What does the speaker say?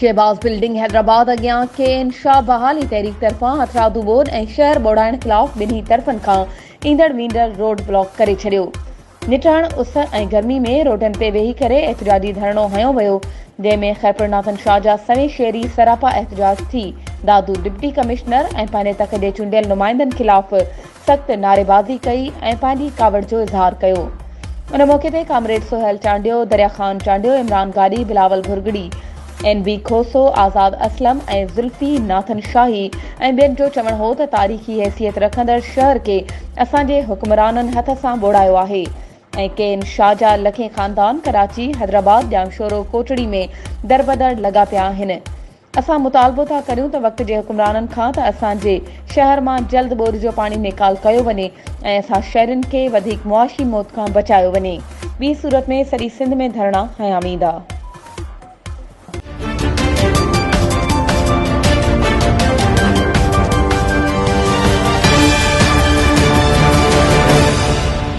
Shahbaz building Hyderabad اڳيان ڪي N Shah بحالي تحريڪ طرفان هٿرادو ٻوڏ ۽ شهر ٻوڙائڻ خلاف ٻنهي طرفن کان ايندڙ ويندڙ روڊ بلاڪ ڪري ڇڏيو. نٽهڻ اس ۽ گرمي ۾ روڊن تي ويهي ڪري احتجاجي ڌرڻو هنيو ويو جنهن ۾ خيرپورناٿن شاهه جا سوين شهري سراپا احتجاج ٿي دادو ڊپٽي ڪمشنر ۽ پنهنجي تڪ جي چونڊيل نمائندن خلاف سخت نعريبازي ڪئي ۽ پنهنجي ڪاوڙ جو اظهار ڪيو. ان موقعي تي ڪامريڊ سهيل چانڊيو، دريا خان چانڊيو، عمران گاڏهي، بلاول ڀرڳڙي، اين بي کوسو، آزاد اسلم ۽ ذلفي ناٿن شاهي ۽ ٻين جو چوڻ هو ته تاريخي حيثيت رکندڙ شهر کي اسان جي حڪمرانن هٿ سان ٻوڙايو آهي ۽ ڪي اين شاهه جا لکين خاندان ڪراچي، حيدرآباد، ڄامشورو، ڪوٽڙي ۾ دربدر لڳا پيا آهن. اسان مطالبو ٿا ڪريون ته وقت جي حڪمرانن کان ته اسان جي شهر مان جلد ٻوڏ جو پاڻي نيڪال ڪيو وڃي ۽ اسان شهرين کي وڌيڪ معاشي موت کان بچايو وڃي ٻي صورت ۾ سڄي سنڌ ۾ ڌرڻا هنيا ويندا.